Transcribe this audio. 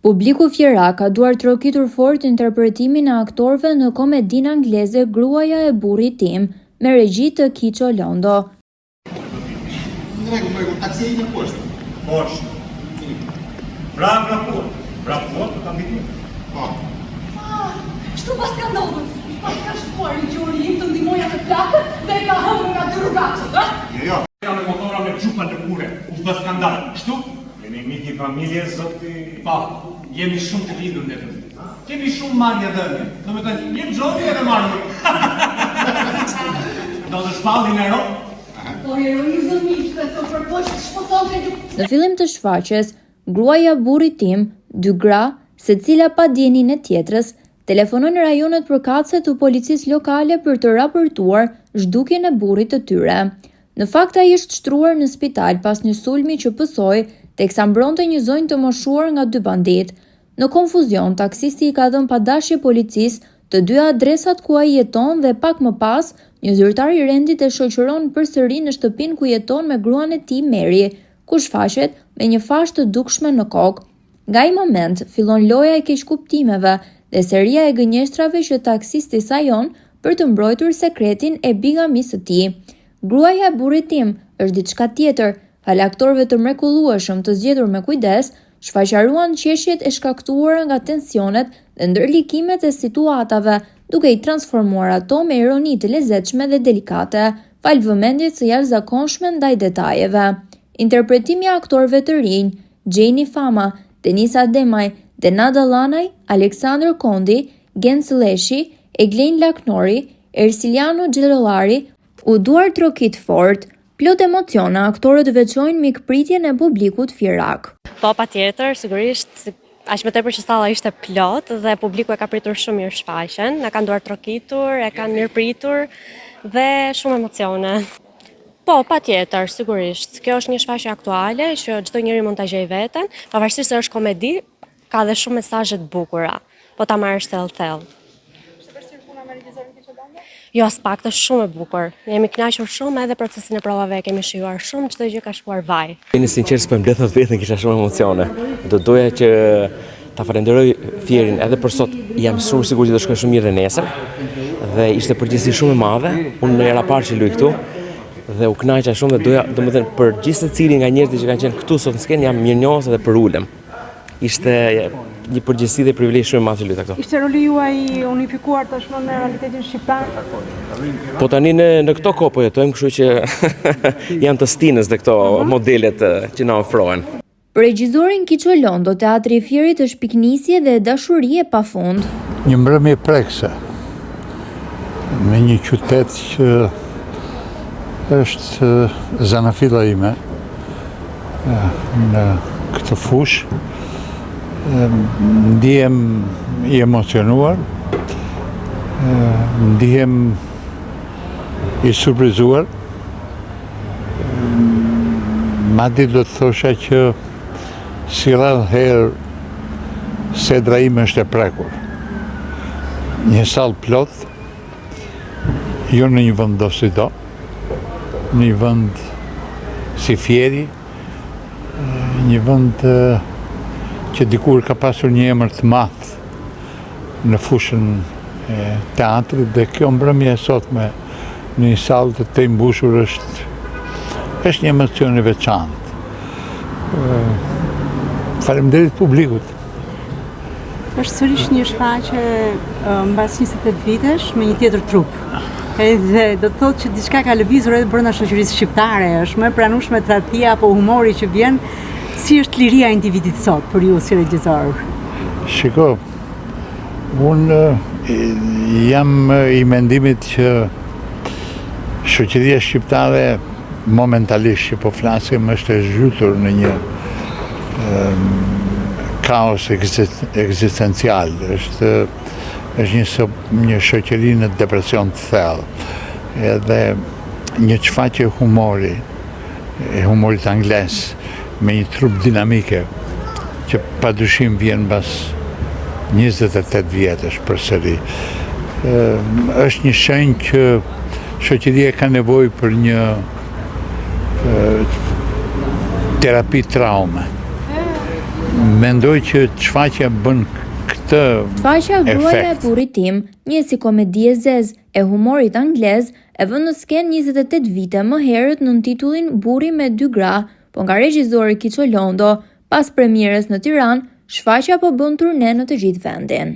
Publiku fierak ka duartrokitur fort interpretimin e aktorëve në komedinë angleze Gruaja e burrit tim, me regji të Kiço Londo. Në rregull, në rregull, taksia ime ku është? Poshtë. Bravo, vrapuat. Vrapuat për ta ndihmuar. Po. Ah, kështu paska ndodhur. I paska shkuar i gjori im të ndihmojë atë plakën dhe e ka hëngër nga dy rrugaçët, ë? Jo, jo. Me motora me xhupa lëkure, u bë skandal. Kështu? Jeni mik i familjes, zoti. Po, jemi shumë të lidhur ne të dy. Kemi shumë marrje dhënie. Domethënë, jep Xhoni edhe marr unë. Do të shpallin hero? Po heroizëm ishte se u përpoq të shpëtonte një Në fillim të shfaqjes, gruaja e burrit tim, dy gra, secila pa dijeninë e tjetrës, telefonojnë rajonet përkatëse të policisë lokale për të raportuar zhdukjen e burrit të tyre. Në fakt ai është shtruar në spital pas një sulmi që pësoi teksa mbronte një zonjë të moshuar nga dy banditë. Në konfuzion, taksisti i ka dhënë pa dashje policisë të dy adresat ku ai jeton dhe pak më pas, një zyrtar i rendit e shoqëron përsëri në shtëpinë ku jeton me gruan e tij Meri, ku shfaqet me një fashë të dukshme në kokë. Nga ai moment, fillon loja e keqkuptimeve dhe seria e gënjeshtrave që taksisti sajon për të mbrojtur sekretin e bigamisë së tij. Gruaja e burrit tim është diçka tjetër, falë aktorëve të mrekullueshëm të zgjedhur me kujdes, shfaqja ruan qeshjet e shkaktuara nga tensionet dhe ndërlikimet e situatave, duke i transformuar ato me ironi të lezetshme dhe delikate, falë vëmendjes së jashtëzakonshme ndaj detajeve. Interpretimi i aktorëve të rinj, Xheni Fama, Denisa Demaj, Denada Llanaj, Aleksandër Kondi, Genc Lleshi, Eglin Laknori, Ersiliano Xhelollari, u duartrokit fort. Plot emocione, aktorët veçojnë mikpritjen e publikut fierak. Po, patjetër, sigurisht, aq më tepër që salla ishte plot dhe publiku e ka pritur shumë mirë shfaqjen, na kanë duartrokitur, e kanë mirëpritur dhe shumë emocione. Po, patjetër, sigurisht. Kjo është një shfaqje aktuale që çdo njeri mund ta gjejë veten, pavarësisht se është komedi, ka dhe shumë mesazhe të bukura, po ta marrësh thellë thellë. Është e vështirë puna me regjisorin Kiço Londo? Jo, aspak, është shumë e bukur. Ne jemi kënaqur shumë edhe procesin e provave e kemi shijuar shumë, çdo gjë ka shkuar vaj. Jeni sinqert s'po e mbledh dot veten, kisha shumë emocione. Do doja që ta falenderoj Fierin edhe për sot. Jam shumë i sigurt që do shkojë shumë mirë dhe nesër. Dhe ishte përgjegjësi shumë e madhe. Unë në hera parë që luaj këtu dhe u kënaqa shumë dhe doja, domethënë për gjithsecilin nga njerëzit që kanë qenë këtu sot në skenë jam mirënjohës dhe përulem. Ishte një përgjegjësi dhe privilegj shumë i madh që luajta këtu. Ishte roli juaj i unifikuar tashmë me realitetin shqiptar? Po tani në në këto kohë po jetojmë, kështu që janë të stinës dhe këto modelet që na ofrohen. Për regjisorin Kiço Londo, Teatri i Fierit është pikënisje dhe dashuri e pafund. Një mbrëmje prekëse në një qytet që është zanafilla ime në këtë fushë. Ndihem i emocionuar, ndihem i surprizuar, Madje do të thosha që si rrallë herë sedra ime është e prekur. Një sallë plot, jo në një vend dosido, në një vend si Fieri, një vend që dikur ka pasur një emër të madh në fushën e teatrit dhe kjo mbrëmje e sotme në një sallë të tejmbushur është është një emocion i veçantë. Faleminderit publikut. Është sërish një shfaqje mbas 28 vitesh me një tjetër trup. Edhe do të thotë që diçka ka lëvizur edhe brenda shoqërisë shqiptare, është më e pranueshme tradhtia apo humori që vjen Si është liria e individit sot për ju si regjisor? Shiko, unë jam i mendimit që shoqëria shqiptare momentalisht që po flasim është e zhytur në një kaos ekzistencial, është është një një shoqëri në depresion të thellë. Edhe një shfaqje humori e humorit anglez me një trupë dinamike që pa dyshim vjen mbas 28 vjetësh përsëri. Është një shenjë që shoqëria ka nevojë për një terapi traume. Mendoj që shfaqja bën këtë Shfaqja Gruaja e burrit tim, njihet si komedi e zezë e humorit anglez, e vënë në skenë 28 vite më herët nën titullin Burri me dy gra, po nga regjizori Kiço Londo, pas premierës në Tiranë, shfaqja po bën turne në të gjithë vendin.